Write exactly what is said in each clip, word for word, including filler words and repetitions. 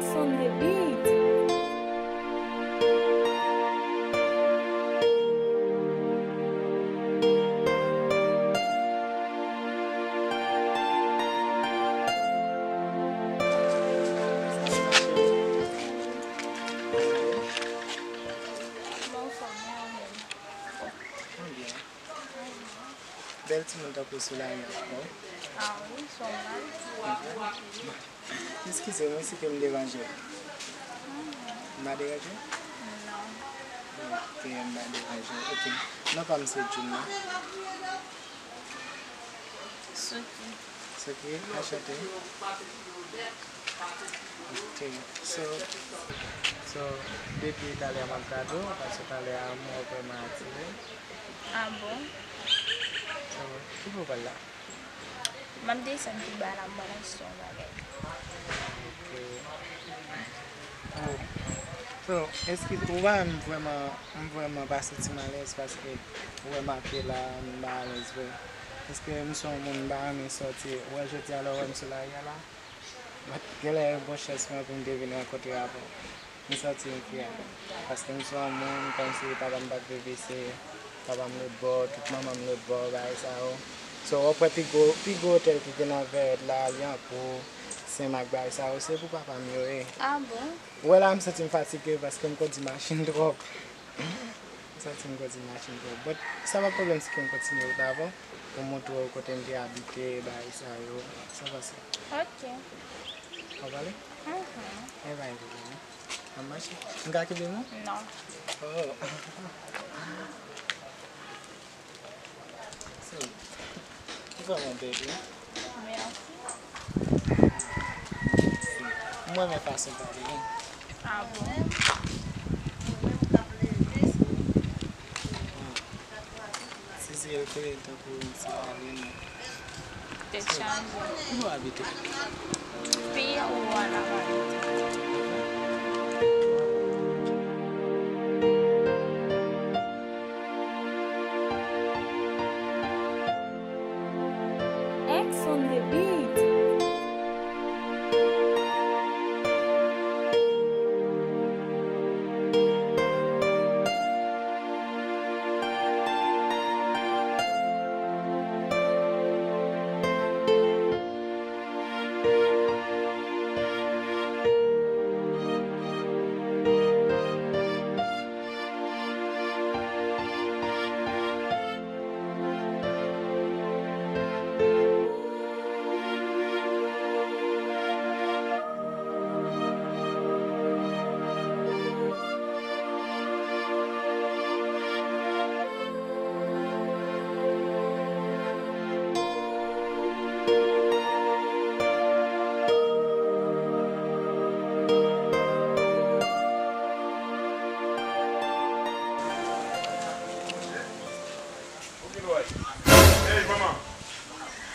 On the beat. Bèl timoun tankou Solaya ankò. Ah wi, Solaya. Eskize m wi si ke m deranje w. M pa deranje w? Non. Ok, m pa deranje w. Ok. Non pa m se Jun nan. Suki. Suki, anchante. Ok. So, so, depi talè a m ap gade w, paske talè a m wè w vrèman atire. Ah bon? So, ki pou w pral la? M ap desann pi ba la, m pral achte yon bagay. Ok. Oh. So, eskize, ou pa wè m vrèman, m vrèman pa santi m alèz paske ou wè m ap la, m pa alèz vre. Paske m se yon moun m pa renmen sòti. Ou wè jodi a lè w wè m sou lari a la? But genlè yon bon chans mwen pou m te vin rankontre avè w. M santi m fyè. Paske m se yon moun, kòmsi papa m pa t V V C, papa m lòt bò, tout manman m lòt bò, bagay sa yo. So, w ap wè pi gwo, pi gwo otèl ki gen nan Vèrèt la, Lyankou, Senmak, bagay sa yo, se pou papa m yo ye. Ah bon? Ou wè la, m santi m fatige paske m kondi machin twòp. M santi m kondi machin twòp. But, sa pa pwoblèm si ke m kontinye wout la avè w, pou m montre w kote m te abite, bagay sa yo. Sa pase? Ok. W ap ale? Mhm. Ebyen, pa gen pwoblèm. N ap mache. M ka kenbe men w? Non. Oh. So, ou vrèman bèl, wi. Mèsi. M renmen fason w pale, wi. Ah bon? Sisi, yo konnen tankou yon ti pale, non. Tèt chaje. Kote w abite? Peyi a ou a la m abite. X on the beat.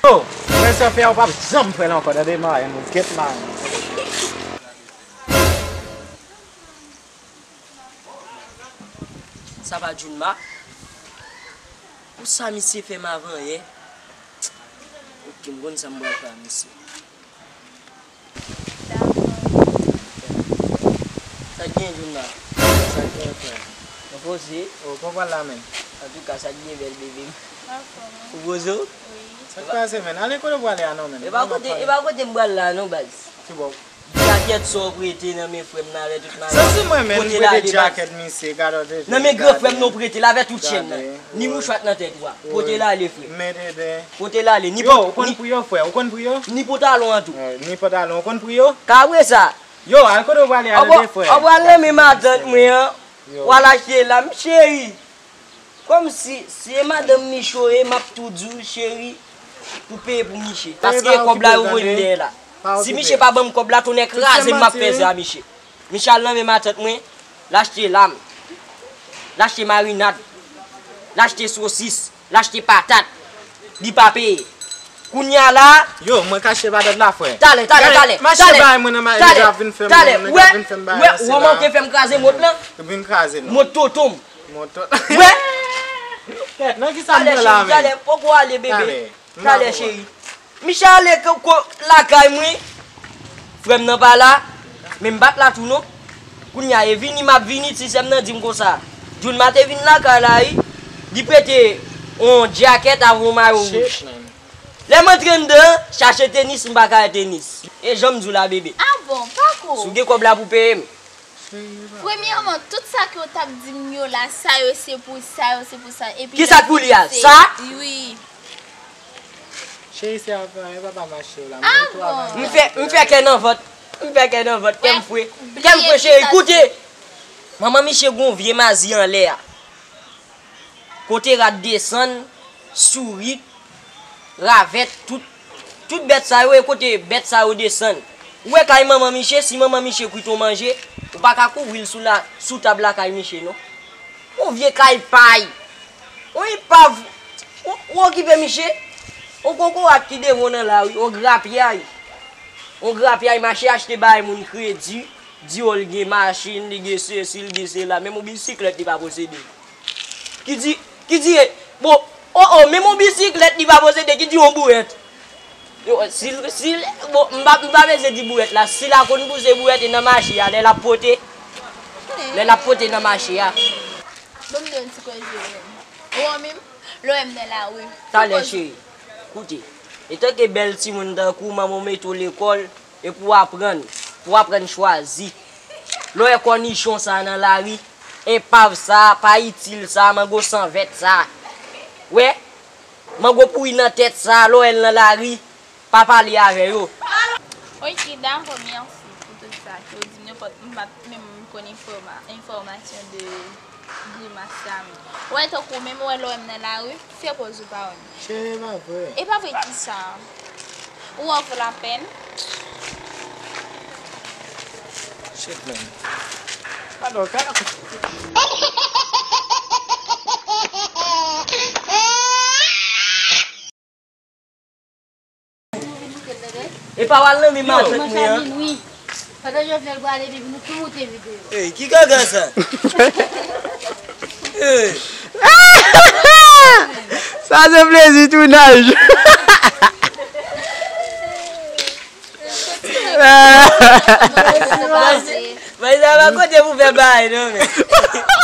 Yo, frè sa fè a, ou p ap janm fè l ankò, tande, Mayen, ou gèt Mayen. Sa pa Junma? Pou sa misye fè m avan yè? Ok, m konn sa m pral fè a misye. Sa k gen, Junma? Sa k gen, frè? Mwen poze. Oh, kòman w la menm? Antouka, sa k gen, bèl bebe m? Ou poze w? Sa k pase, menm? Ale kote w prale a non, menm. E pa kote, e pa kote m pral la non, baz. Ki bò? Jakèt sa w prete nan men frè m nan avè tout malè. Sa se mwen menm ki prete jakèt misye, gade w te. Nan men gran frè m nan w prete l avè tout chèn nan. Ni mouchwa k nan tèt ou a. Pote l ale, frè. Pote l ale. Yo, ou konn pri yo, frè? Ou konn pri yo? Ni pantalon an tou. Ni pantalon, ou konn pri yo? Ka vre sa. Yo, al kote w prale a, tande, frè. Ou pral renmen matant mwen an. W al achte lam, cheri. Kòmsi, si e madanm Miche w ye, m ap tou di w, cheri, pou peye pou Miche. Paske e kòb la yo voye m dèyè la. Si Miche pa ban m kòb la, tonnè kraze m, m ap fè zè a Miche. Miche al nan men matant mwen, l achte lam, l achte marinad, l achte sosis, l achte patat, li pa peye. Kounye a la. Yo, mwen kache patat la, frè. Talè, talè, talè. Mache bay mwen nan marinad, ap vin fè m, nèg ap vin fè m bagay la, se la. Wè, wè, w manke fè m kraze mòd lan. Vin kraze l. Mòd toto m. Moto. Wè. Kèt, nan ki sa m pran la menm? Talè, cheri, talè, poko ale, bebe. Talè, cheri. Miche ale ko, ko, lakay mwen. Frè m nan pa la. Men m pa t la tou non. Kounye a, e vini m ap vini, ti sè m nan di m konsa. Jounma te vin lakay la, wi. Li prete yon djakèt avè yon mayo wouj. Lè m antre anndan, chache tenis, m pa ka wè tenis. E jan m di w la, bebe. Ah bon, pa ko. Si w gen kòb la pou peye m. Premyèman, tout sa ke w t ap di m yo la, sa yo se pou sa, yo se pou sa. Epi Ki sa k pou li a? Sa? Wi. Cheri, se afè, e pa pa mache w la. Ah bon? M fè, m fè kè nan vant. M fè kè nan vant. Kè m fre. Kè m fre, cheri. Koute! Manman Miche gon vye mazi anlè a. Kote rat desann, sourit, ravèt, tout, tout bèt sa yo, e kote bèt sa yo desann. Ou wè kay manman Miche, si manman Miche kwit yon manje, ou pa ka kouvri l sou la, sou tab lakay Miche, non. Yon vye kay pay. Yon epav. Ou, ou okipe Miche? Yon kokorat ki devan w nan la, wi. Yon grapyay. Yon grapyay, mache achte bagay moun kredi. Di yo l gen machin, li gen sesi, li gen sela. Menm yon bisiklèt li pa posede. Ki di, ki di, bon, oh, oh, menm yon bisiklèt li pa posede, ki di yon bourèt. Yo, si, si, bon, m pa, m pa bezwen di bourèt la. Si l a konn pouse bourèt e nan mache a, lè l ap pote, lè l ap pote nan mache a. Bon, m di yon ti koze menm. Ou wè menm, lè w wè m nan lari. Talè, cheri, koute. Etanke bèl timoun tankou w, manman w mete w lekòl, e pou w aprann, pou w aprann chwazi. Lè w wè kònichon sa a nan lari, epav sa a, pa itil sa a, mango san vèt sa a. Wè, mango pouri nan tèt sa a, lè w wè l nan lari, pa pale avè yo. Ok, dakò, mèsi pou tout sa ke w di m. Nenpòt, m pa t menm konn enfòma-, enfòmasyon de grimas sa menm. Ou wè, tankou menm, ou wè, lè w wè m nan lari, fè pòz ou pa wè m. Cheri, e pa vre. E pa vre kisa? Ou an vo lapèn? Shit, man. Alò, ka E pa w al nan men matant mwen an. Pandan Jovenel prale, epi nou tou moute videyo. Ey, ki gaga sa? Ey. Sa se plezi tounaj. Bay sa pa kote pou fè bagay non, men.